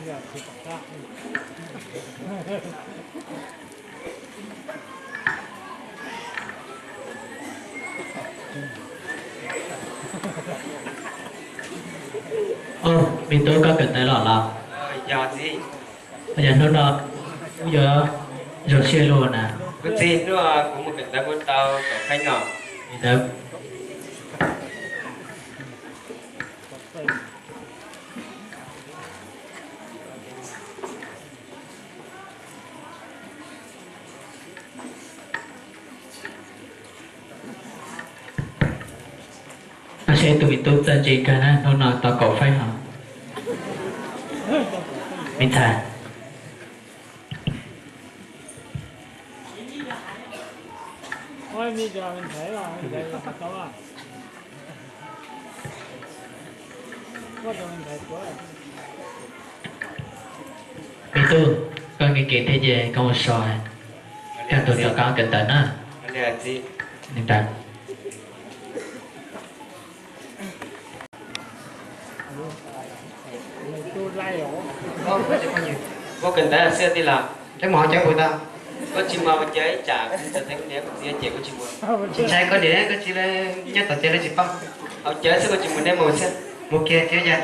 Ub, me tub, koj kawm ntawv los los? Yog txiv. Yog hnub no kuv yuav zoo siab luaj na. Kuv txiv, hnub no kuv mus kawm ntawv kuv tau kaum feeb no. Li ntawd. Tab sis tus me tub txawj ntse kawg na, hnub no tau kaum feeb os me ntxhais. Me tub, koj nkees nkees thiab ces koj mus so, kaj ntug rov qab kawm ntawv na. Li ntawd. Koj kawm ntawv xwb tij laug? Koj tsis mus haus cawv ib tsam kuv txiv cem kuv tsis mus. Tsis ntshai koj niam koj txiv lawv nyob tom tsev lawv tsis paub. Haus cawv xwb koj tsis mus neb mus xwb. Mus kiag txiv yas.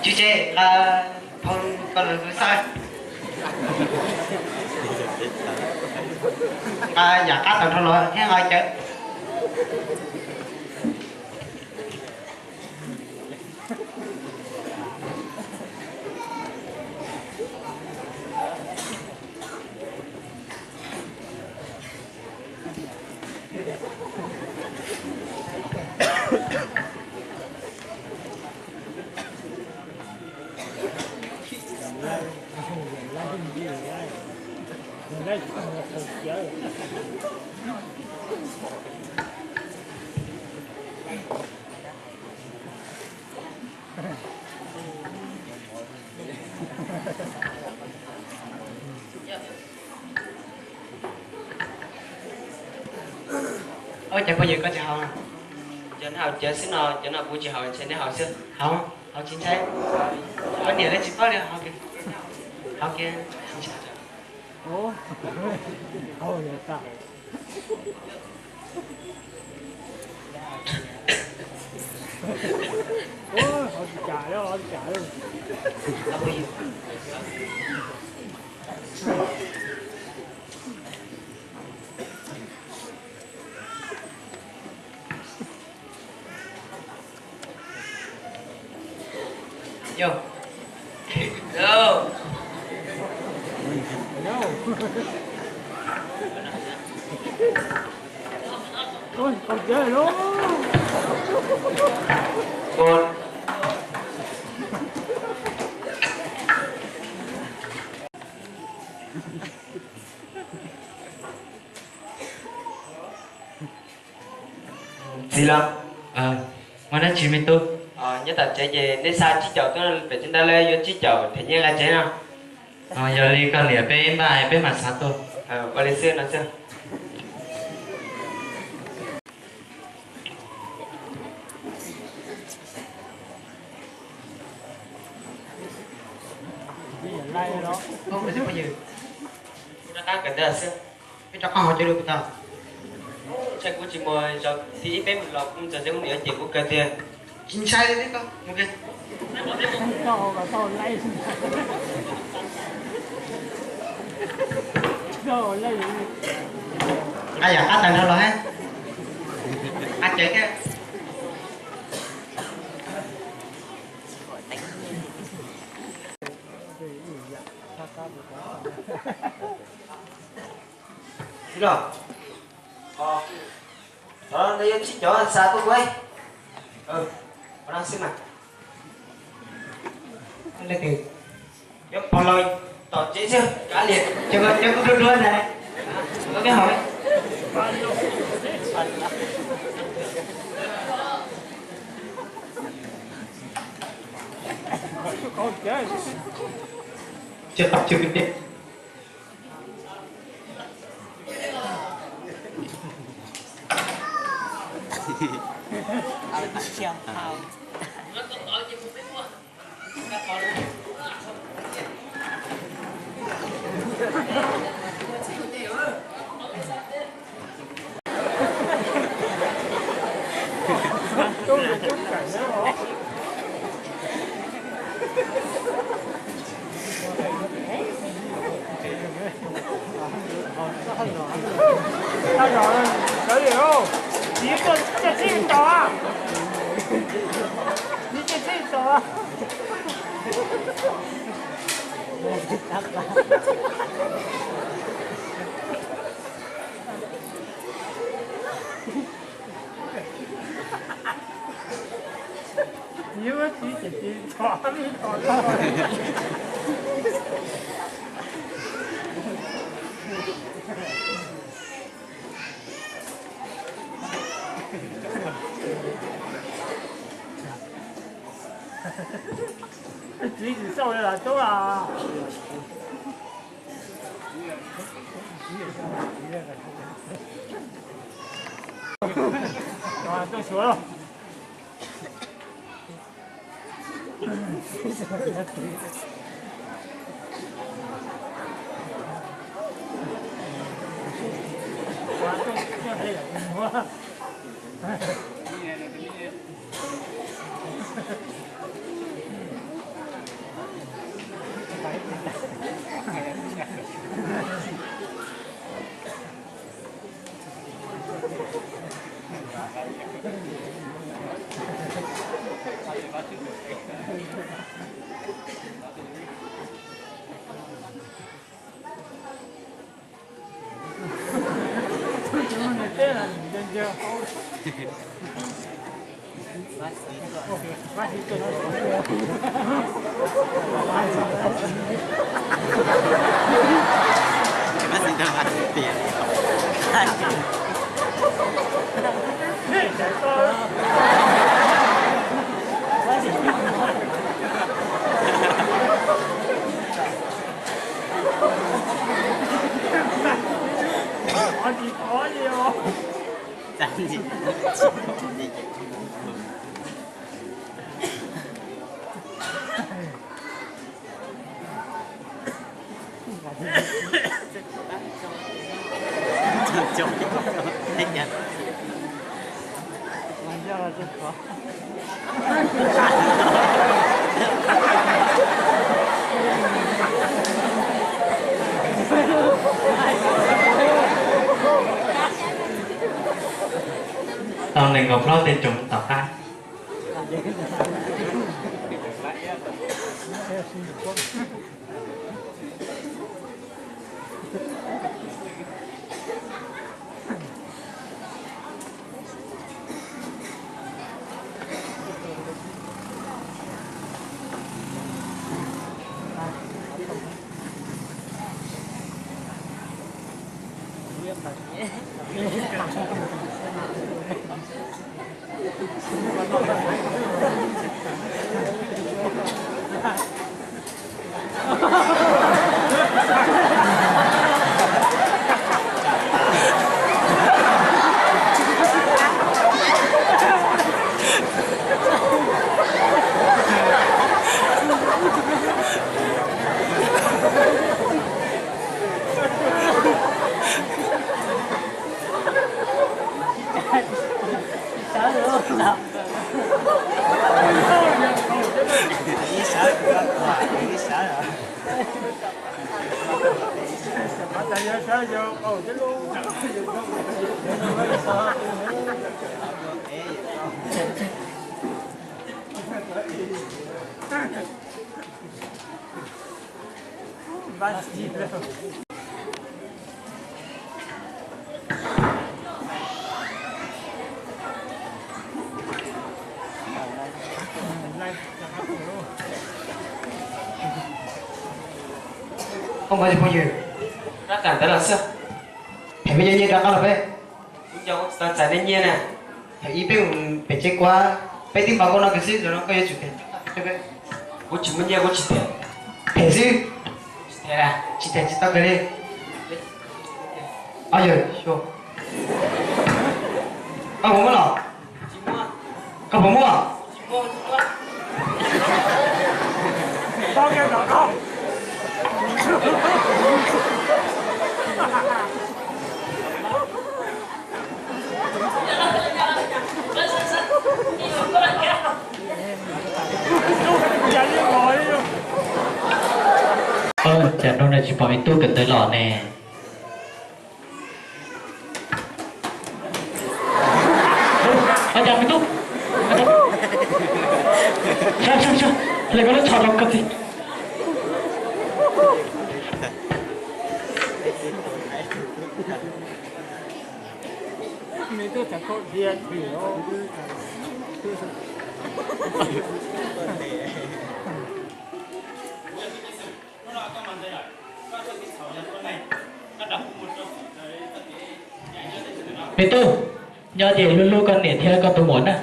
Tsis tsev, nqa phone koj los xav, nqa yam qab tag nrho los thiab nqa cawv. Ua cas phooj ywg koj tsis haus? Cov no haus cawv xwb no, cov no kuv tsis haus, ntshe neb haus xwb. Haus, haus tsis ntshai. Koj niam lawv tsis paub li, haus kiag, haus kiag. Yog. Txiv los? Muaj dab tsi me tub? Nyob tom tsev ces nej xa tsib caug tuaj pem tsev ntawd lawv yuav tsib caug them nyiaj nqa tsev no. Yog li koj liam peb ib npaj peb mam xa tuaj. Ua li xwb no xwb. Rov qab kawm ntawv xwb. Peb rov qab haus cawv dua puas tau? Ntshai kuv tsis mus, zaum thib ib peb mus los kuv mus txog tsev kuv niam ces kuv kawg tiag. Tsis ntshai li, mus kiag. Nqa yam qab tag nrho los hab. Nqa cawv thiab. Txiv los? Tov no yuav tsib caug xa tuaj kuv. Qhov no xwb mas. Yuav pom los tom tsev xwb kav liam, cov kuv dua dua ntag. Koj peb haus. Tsis tau tsis Tag zog sawv li, txiv tuaj caij tsheb tos, txiv caij tsheb tos. Txiv, txiv ces txiv tos ib tos. Txiv tsis xauj li los tub a. Tuaj xyuas lauj. Tau nees nkaum plaub tej tsoom tom qab. Koj phooj ywg, rab qas ntawd los xwb. Them peb cov nyiaj rov qab los peb. Kuv nco kuv tsis tau txais nej nyiaj na. Thaum ub peb mus pem tsev kuab, peb twb npaj koj no kiag xwb, zaum no koj yuav tsum them. Kuv tsis muaj nyiaj kuv tsis them. Them xwb. Tsis them, tsis them tsis tau kiag li. Ob yawg, koj puas muab los? Koj puas muaj? Cas nrog na tsis pom me tub kawm ntawv los ne? Ua cas me tub, hle koj lub tsho rau koj txiv. Me tub, nyob ces hlub hlub koj niam thiab koj tus muam na.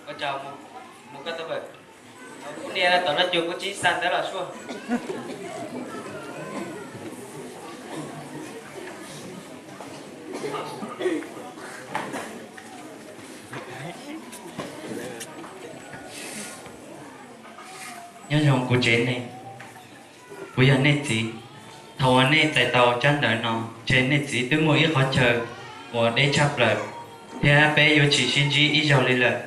Ua cas mus koj tau pawg, kuv niam tom no cuag kuv tsis xa ntawv los suaj. Nyob zoo kuv tsev neeg, kuv yog nej txiv. Thaum uas nej txais tau tsab ntawv no, ntshe nej txiv twb muaj ib qhov chaw uas deb tshaj plaws, thiab peb yuav tsis sib ntsib ib zaug li lawm.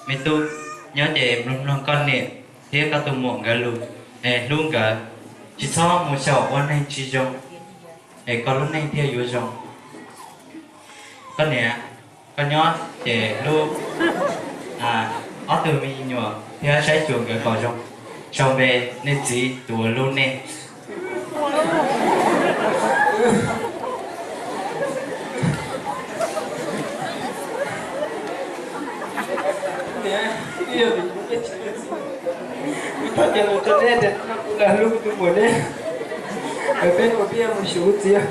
Me tub, nyob ces mloog mloog koj niam thiab koj tus muam nkawd lus, es hlub nkawd, tsis txhob mus xyaum ua neeg tsis zoo, es koj lub neej thiaj yuav zoo. Koj niam, koj nyob ces hlub ob tug me nyuam thiab saib xyuas nkawd kom zoo, sau npe nej txiv tus uas hlub nej. Kuv thov caw lus rau neb tias kuv hlub kuv tus muam ne, peb ua peb mus xyuas kuv txiv.